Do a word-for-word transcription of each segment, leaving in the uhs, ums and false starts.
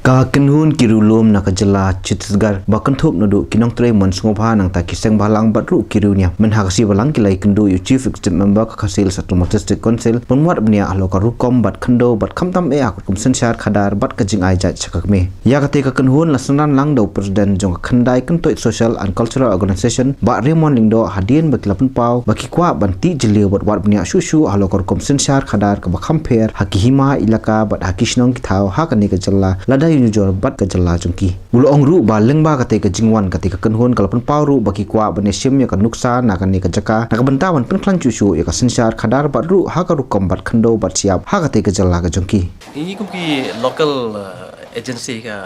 Ka kynhun ki riewlum na ka jylla Chhattisgarh ba kynthup naduh ki nongtrei mon sngewbha nangta ki seng bhalang bad ruh ki riewniam mynha ka sngi balang ki la ïakynduh ïa u Chief Executive Member ka Khasi Hills Autonomous District Council ban wad bniah halor ka rukom bat khyndew bad khamtam eh ha ka rukom synshar khadar bad ka jingai jait sha ka kmie. Ïa kata ka kynhun la synran lang da u President jong ka Khyndai Kyntoit Social and Cultural Organization Bah Raymond Lyngdoh hadien ba ki la pynpaw ba ki kwah ban tih jylliew bad wad bniah shuh shuh halor ka rukom synshar khadar kaba kham pher ha ki hima ilaka bad ha ki shnong ki thaw ha kane ka jylla lada ïanujor bad ka jylla jong ki. U la ong ruh ba lyngba kata ka jingwan kata ka kynhun ka la pynpaw ruh ba ki kwah ban ïashim ïa ka nuksa na kane ka jaka na ka bynta ban pynkhlaiñ shuh shuh ïa ka synshar khadar bad ruh ha ka rukom bat khyndew bad shyiap ha kata ka jylla ka jong ki. Ngi kum ki local uh, agency ka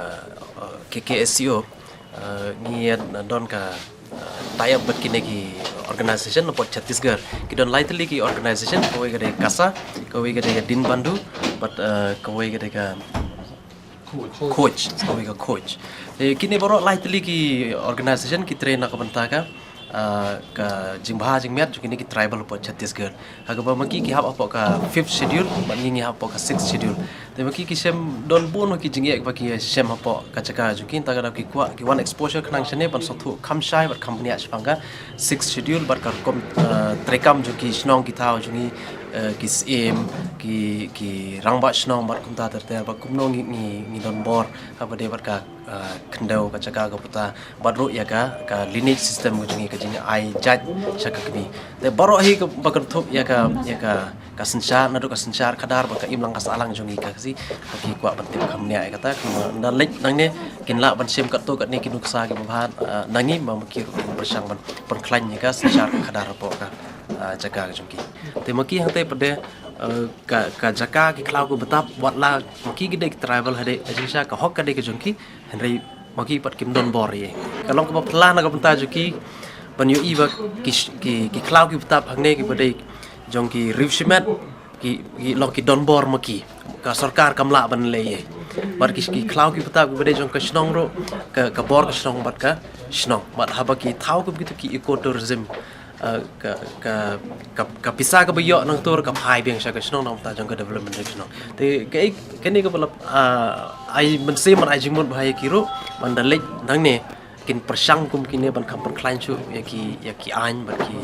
uh, K K S C O uh, ngi don ka uh, tie up bad kine ki organization na pot Chhattisgarh. Ki don lai tylli ki organization, kawei ka dei CASA, kawei ka dei ka Deenbandhu, bad uh, kawei ka dei ka Coach, kawei ka Coach. Eh, kine baroh lai tylli ki organization ki trei na ka bynta ka uh, ka jingbha jingmiat jong kine ki tribal pot Chhattisgarh. Ha kaba ma ki ki hap hapoh ka fifth schedule, bad ngi ngi hap hapoh ka sixth schedule. Te ma ki ki shem don bun ma ki jingeh ba ki shem hapoh ka jaka jong ki, ta ka dei ki kwah ki wan exposure khnang shane ban sngewthuh kham shai bad kham bniah shaphang ka sixth schedule bad ka rukom uh, treikam jong ki shnong ki thaw jong ngi uh, ki syiem ki ki rangbah shnong bad kumta ter ter bad kumno ngi ngi ngi don bor ha ba dei bad ka uh, khyndew ka jaka ka puta bad ruh ïa ka ka lineage system ka jong ngi ka jingai jait sha ka kmie. Te baroh hi ka ba kynthup ïa ka ïa ka ka synshar naduh ka synshar khadar bad ka imlang ka sahlang jong ngi ka Khasi ba ki kwah ban tip kham bniah ïa kata. Kumba nda leit nangne kin lah ban shim katto katne ki nuksa kiba bha uh, na ngi ba ma ki ruh kin pyrshang ban pynkhlaiñ ïa ka synshar khadar hapoh ka uh, jaka ka jong ki. Te ma ki hangta pat de uh, ka ka jaka ki khlaw ki btap wat la ma ki ki dei ki tribal ha dei ha jingshisha ka hok ka dei ka jong ki. Hynrei ma ki pat kim don bor ïa ka long kaba phylla na ka bynta jong ki ban ïohi ba ki sh- ki ki khlaw ki btap hangne kiba dei jong ki riew shimet ki ki long ki don bor ma ki. Ka sorkar kam lah ban leh ïa bad ki ki khlaw ki btap kiba dei jong ka shnong ruh ka ka bor ka shnong bad ka shnong bad haba ki thaw kum kitu ki ecotourism uh, ka ka ka ka pisa kaba ïoh nangta ka phai biang sha ka shnong nangta jong ka development jong ka shnong. Te ka kane kaba la uh, ai mynsiem ban ai jingmut ba ha ïa ki ruh ban da leit nangne kin pyrshang kum kine ban kham pynkhlaiñ shuh ïa ki ïa ki aiñ bad ki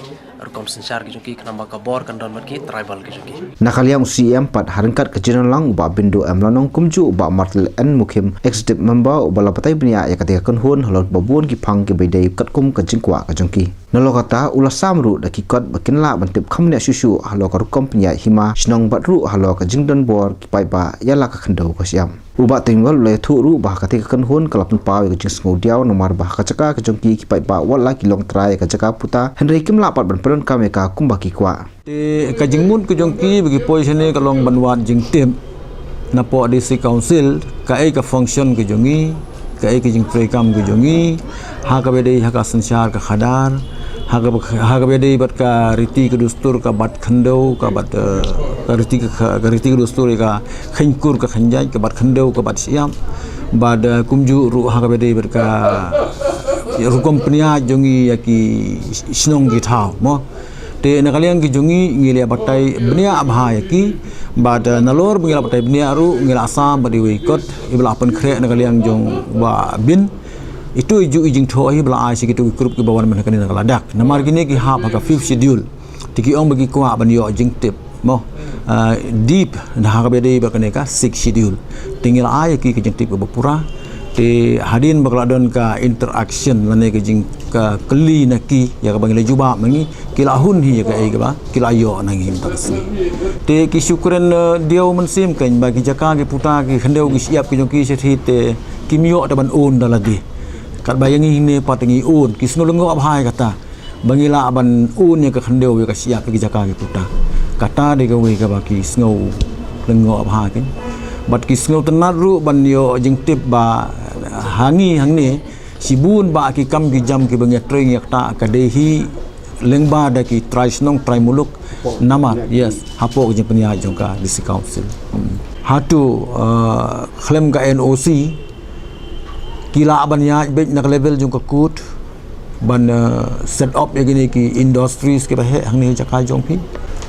rukom synshar ki jong ki khnang ba ka bor kan don bad ki tribal ki jong ki. Na ka liang u C M pat ha ryngkat ka jingdon lang u Bah Bindu M Lanong kumjuh u Bah Martel N Mukhim Executive Member uba la batai bniah ïa kata ka kynhun halor ba bun ki phang kiba dei katkum ka jingkwah ka jong ki. Nalor kata u la sam ruh da ki kot ba kin lah ban tip kham bniah shuh shuh halor ka rukom pynïaid hima shnong bad ruh halor ka jingdon bor ki paidbah ïa la ka khyndew ka shyiap. U Bah Tengwal u la ïathuh ruh ba ha kata ka kynhun ka la pynpaw ïa ka jingsngew diaw namar ba ha ka jaka ka jong ki ki paidbah wat la ki long trai ïa ka jaka puta hynrei kim lah pat ban pyndonkam ïa ka kumba ki kwah. Te ka jingmut ka jong ki ba ki poi shane ka long ban wad jingtip napoh District Council kaei ka function ka jong ngi, kaei ka jingtrei kam ka jong ngi ha kaba dei ha ka synshar ka khadar, ha kaba ha kaba dei bad ka riti ka dustur ka bat khyndew ka bat eh, ka riti ka ka riti ka dustur ka khynkur ka khynjait ka bat khyndew ka bat shyiap bad eh, kumjuh ruh ha kaba dei bad ka rukom pynïaid jong ngi ïa ki shnong ki thaw mo. Te na ka liang ki jong ngi ngi la batai bniah bha ïa ki bad eh, nalor ba ngi la batai bniah ruh ngi la sam bad iwei kot iba la pynkhreh na ka liang jong Bah Bin. Itu i ju i jingthoh hi ba la ai sha kitu ki group kiba wan mynta kane na ka ladak namar kine ki hap ha ka fifth schedule. Te ki ong ba ki kwah ban ïoh jingtip mo. Ah, deep na ha kaba dei ba kane ka sixth schedule. Te ngi la ai ïa ki ka jingtip kaba pura. Te hadien ba ka la don ka interaction lane ka jing ka kylli na ki ïa kaba ngi la jubab na ngi ki la hun hi ïa kaei kaba ki la ïoh na ngi mynta ka sngi. Te ki shu kren eh, diaw mynsiem kan ba ki jaka ki puta ki khyndew ki shyiap ki jong ki shathie te kim ïoh da ban own da lade. Katba ïa ngi ne pat ngi own ki sngew lyngngoh bha ïa kata. Ba ngi lah ban own ïa ka khyndew ïa ka shyiap ïa ka jaka ki puta. Kata dei kawei kaba ki sngew lyngngoh bha kin. Bad ki sngew tynnat ruh ban ïoh jingtip ba ha ngi hangne shibun ba ki kam ki jam kiba ngi trei ngi ktah ka dei hi lyngba da ki trai shnong trai muluk namar yes hapoh ka jingpynïaid jong ka District Council. Hmm. Hatu uh, khlem ka N O C ki lah ban ïaid beit na ka level jong ka kut ban uh, set up ïa kine ki industries kiba heh hangne ha jaka jong phi.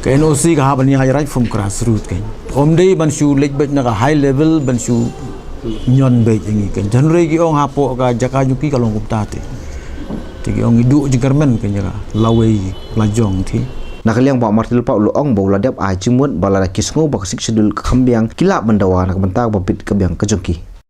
Ka N O C ka hap ban ïaid right from grassroots kan. Ym dei ban shu leit beit na ka high level ban shu Ñion beit ïa ngi, kan jan re ki ong hapoh ka jaka jong ki ka long kumta te. Te ki ong i duh jingkyrmen ka jaka lawei lajong te. Na ka liang Bah Martin Lyngdoh u la ong ba u la dep ai jingmut ba lada ki sngew ba ka Sixth Schedule ka kham biang, ki lah ban dawa na ka bynta kaba bit ka biang ka jong ki.